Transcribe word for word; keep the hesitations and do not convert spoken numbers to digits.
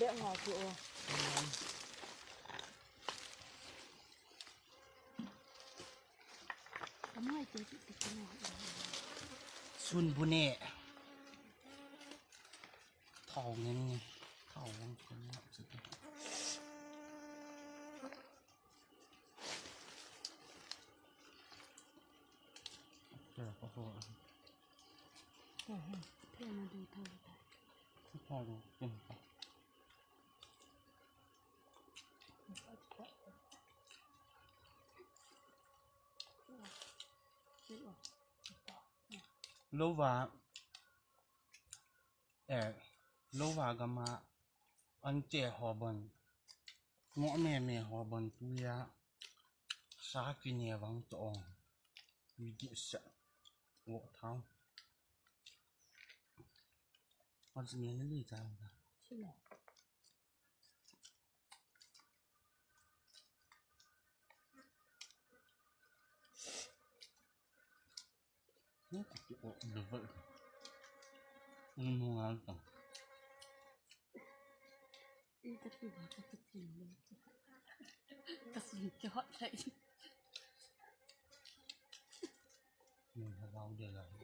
Bek nga chu o. Amai te ti ti na. Sun bu ne. Thau ngen ngen. Thau ngen ngen. Louva, eh, louva gama an che ho bon, ngo me me ho bon tuya, sa kine vang to ong, tui di sa, wo thang. What's me ni li ta? Kasi kihot lagi. Yung halaw de lang.